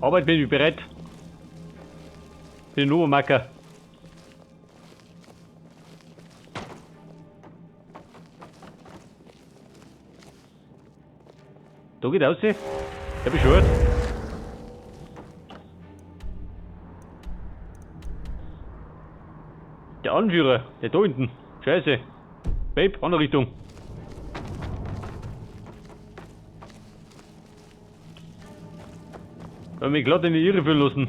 Arbeit bin ich bereit. Für den Obermacker. Da geht aus. Der bescheuert. Der Anführer, der da hinten. Scheiße. Babe, andere Richtung. Weil mich glatt in die Irre führen lassen.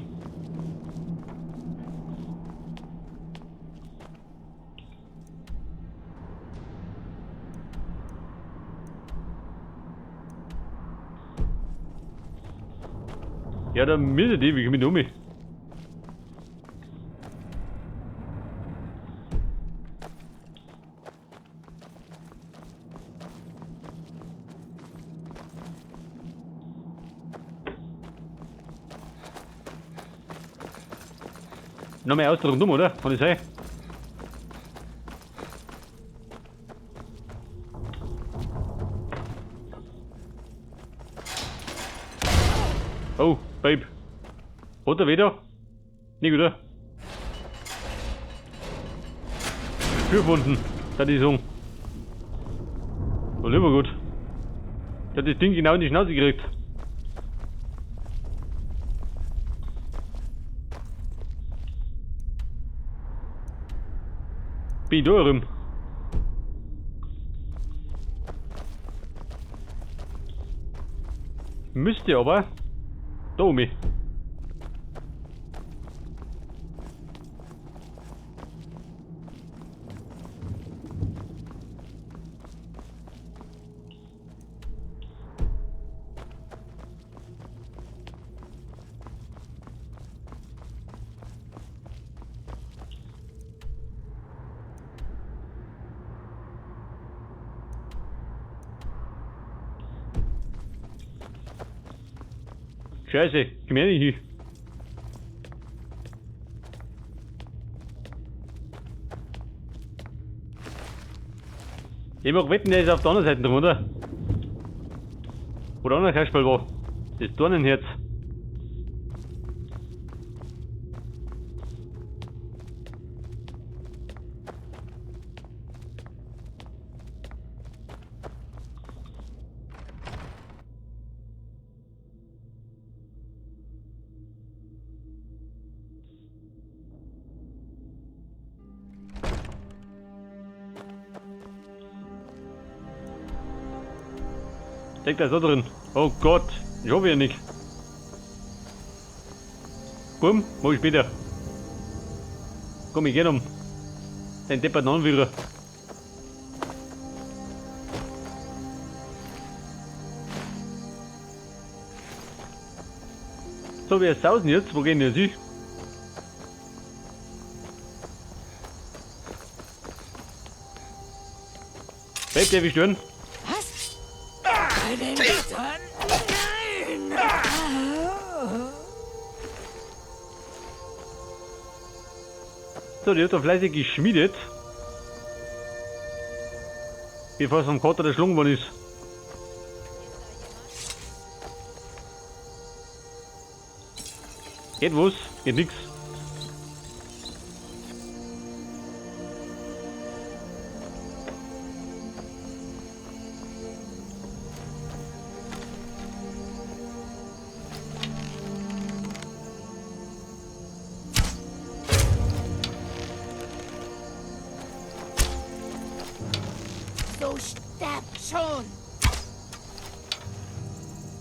Ja, da müssen die, wie komme ich um mich? Noch mehr Ausdruck dumm, oder? Kann ich sein? Oh, Babe. Hat er wieder? Nicht, oder? Spürwunden, da die Song. Oh, lieber gut. Der hat das Ding genau in die Schnauze gekriegt. Bin ich da herum? Müsste aber da um mich. Scheiße, komm her nicht hin. Ich mag wetten, der ist auf der anderen Seite drum, oder? Wo der andere Kasperl war. Das Dornenherz. Steckt da so drin. Oh Gott, ich hoffe ja nicht. Bumm, mach ich später. Komm, ich geh um. Den depperten Anführer. So, wir sausen jetzt. Wo gehen wir jetzt hin? Bleib der wie stören? Was? Bei den Göttern? Nein! So, die hat da fleißig geschmiedet. Bevor es vom Kater erschlungen worden ist. Geht was? Geht nix. So sterbt schon!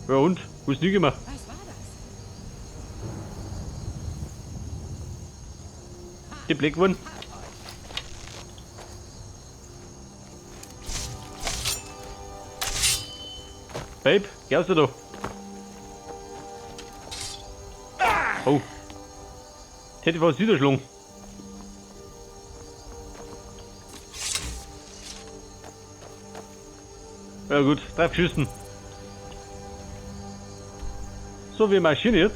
Ja und? Wo ist die gemacht? Was war das? Die Blick wurden. Babe, geh raus da. Oh. Ich hätte fast niederschlagen. Ja gut, drauf geschissen. So, wir marschieren jetzt.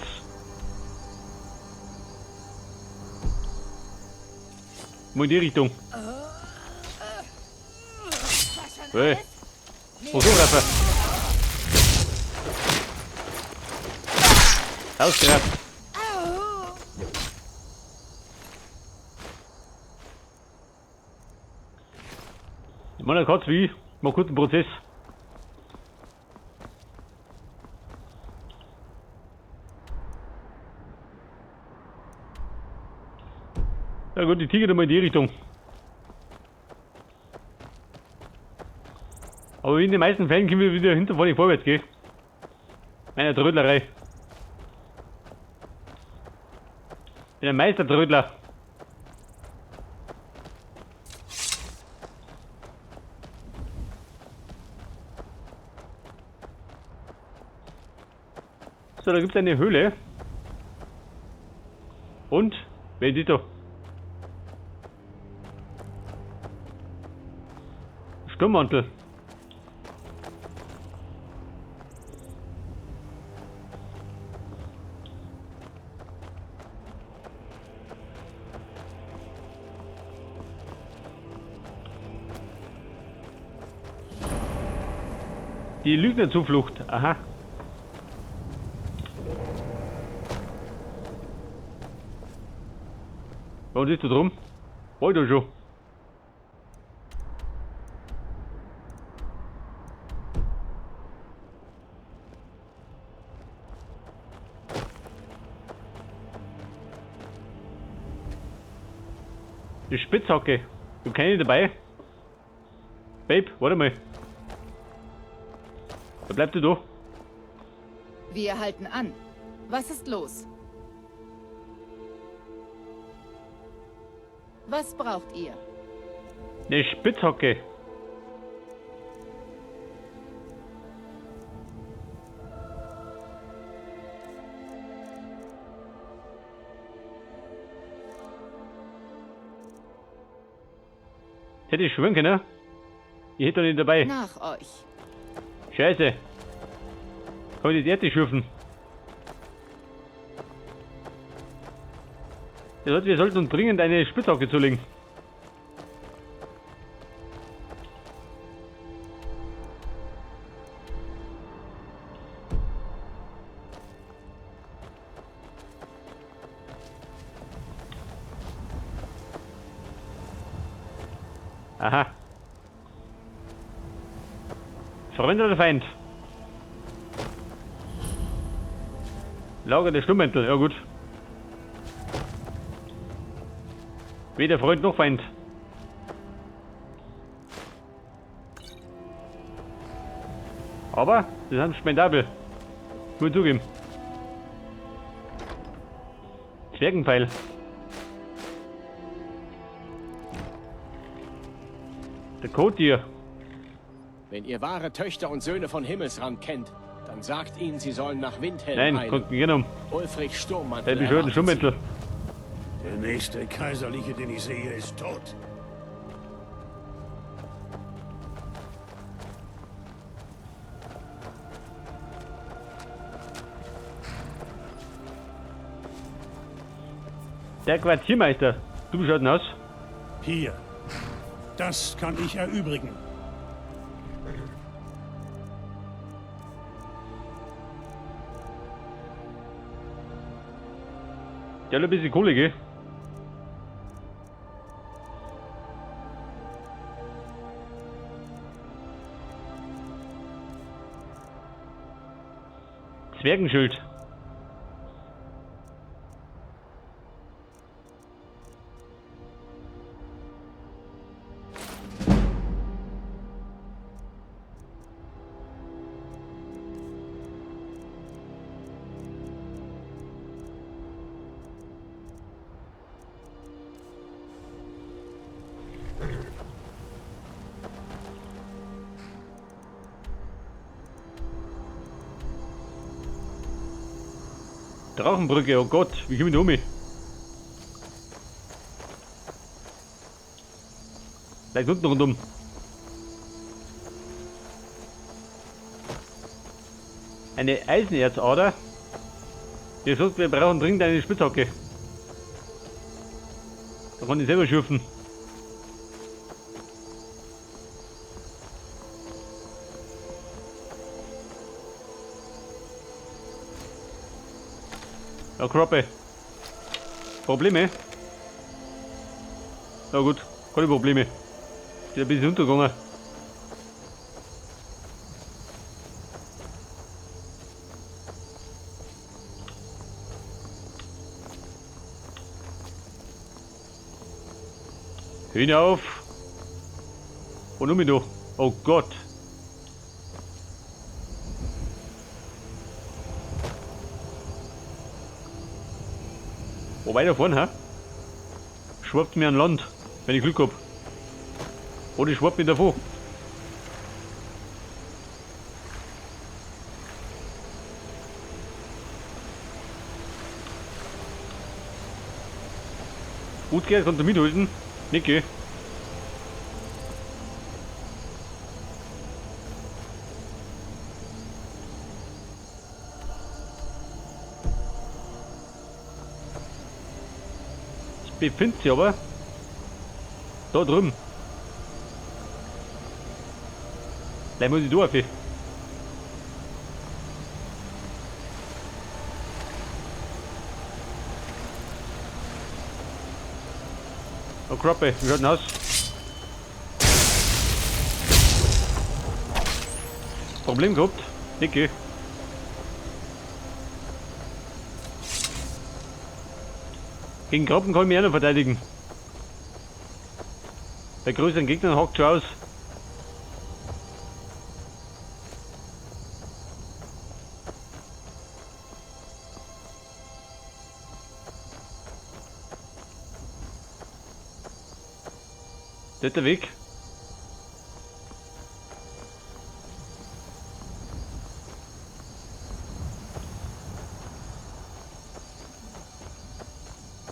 Mal in die Richtung. Hey. Wo so, Rapper? Ausgerafft. Ich meine, Katz wie ich. Mach kurz einen Prozess. Ja gut, die Tiger mal in die Richtung. Aber wie in den meisten Fällen können wir wieder hinter vorne vorwärts gehen. Meine Trödlerei. Ich bin ein Meistertrödler. So, da gibt's eine Höhle. Und? Wer ist da? Sturmmantel. Die Lügnerzuflucht, aha. Warum siehst du drum? Wollte schon. Die Spitzhacke. Du keine dabei? Babe, warte mal. Da bleibt du da. Wir halten an. Was ist los? Was braucht ihr? Eine Spitzhacke. Hätte ich schwören können. Ich hätte doch nicht dabei. Nach euch. Scheiße. Kann ich das Erde schürfen? Das heißt, wir sollten uns dringend eine Spitzhacke zulegen. Aha. Freund oder Feind? Lager der Sturmmäntel, ja gut. Weder Freund noch Feind. Aber sie sind spendabel. Muss ich zugeben. Zwergenpfeil. Der Kotier. Wenn ihr wahre Töchter und Söhne von Himmelsrand kennt, dann sagt ihnen, sie sollen nach Windhelm Nein, eilen. kommt nicht um. Ulfric Sturmmantel Der beschwörten erwartet Sturmmäntel. Der nächste Kaiserliche, den ich sehe, ist tot. Der Quartiermeister. Du schaut denn aus? Hier. Das kann ich erübrigen. Der hat ein bisschen Kohle, gell? Zwergenschild. Drachenbrücke, oh Gott, wie komme ich da um? Vielleicht unten rundum. Eine Eisenerzader. Wir brauchen dringend eine Spitzhacke. Da kann ich selber schürfen. Ja, Kroppe. Probleme? Na gut, keine Probleme. Ist ein bisschen untergegangen. Hinauf! Und um mich doch. Oh Gott! Wo weiter vorne, hä? Schwappt mir an Land, wenn ich Glück hab. Oder schwappt mir davon. Gut geht, kannst du mithalten. Nicke. Befindet sich aber da drüben. Gleich muss ich durch. Oh Kroppe, wie schaut denn aus? Problem gehabt? Nicke. Gegen Krabben kann ich mich auch noch verteidigen. Bei größeren Gegnern hackt schon aus. Das ist der Weg.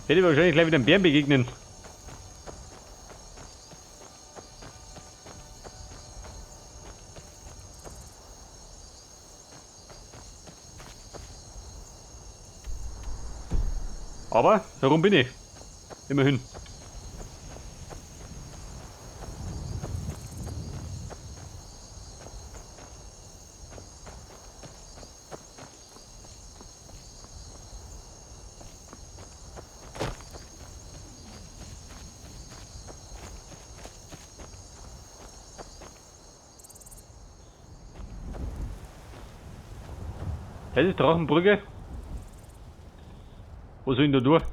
Werde ich wahrscheinlich gleich wieder einem Bären begegnen. Aber herum bin ich. Immerhin. Das ist Drachenbrücke. Wo soll ich denn da durch?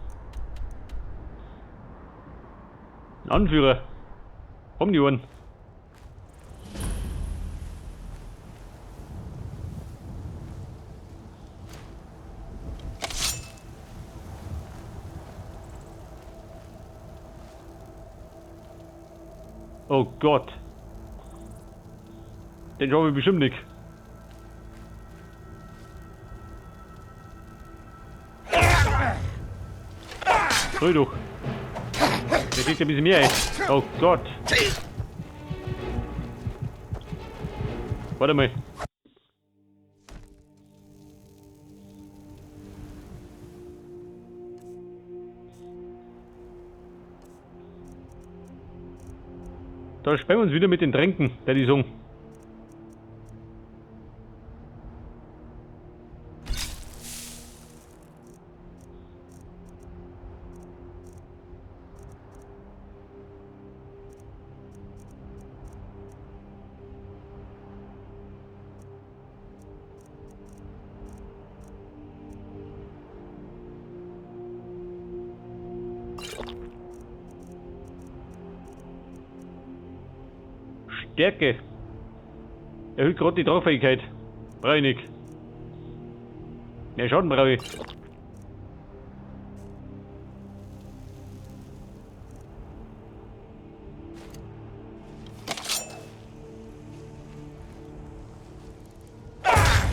Ein Anführer. Haben die einen? Oh Gott. Den schauen wir bestimmt nicht. Früh doch. Der kriegt ein bisschen mehr, ey. Oh Gott. Warte mal. Da sperren wir uns wieder mit den Tränken, der die sagen. Stärke. Erhöht gerade die Tragfähigkeit. Brauche ich nicht. Mehr Schaden brauche ich.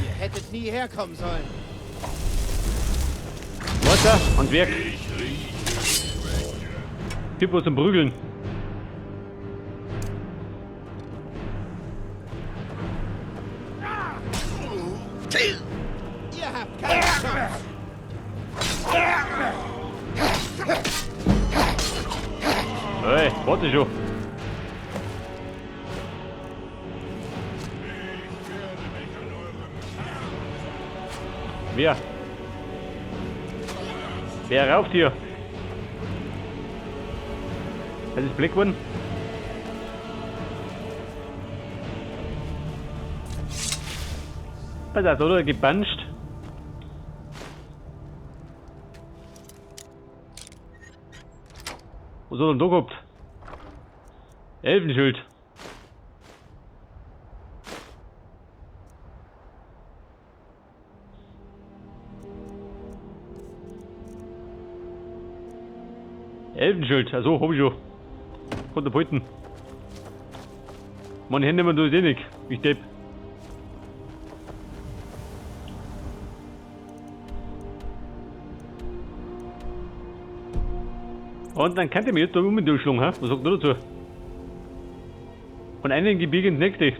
Ihr hättet nie herkommen sollen. Wasser ans Werk. Gib was zum Prügeln. Ihr habt keine Chance. Hey, warte schon. Wer? Wer rauft hier? Das ist Black geworden. Was ist das, oder? Gebanscht. Was hat er denn da gehabt? Elfenschild. Elfenschild, also hab ich schon. Konnte behalten. Meine Hände man tut eh nicht. Ich depp. Und dann kann ich mir jetzt da um durchschlagen, hä? Was sagt du dazu? Von einem Gebirge ins nächste.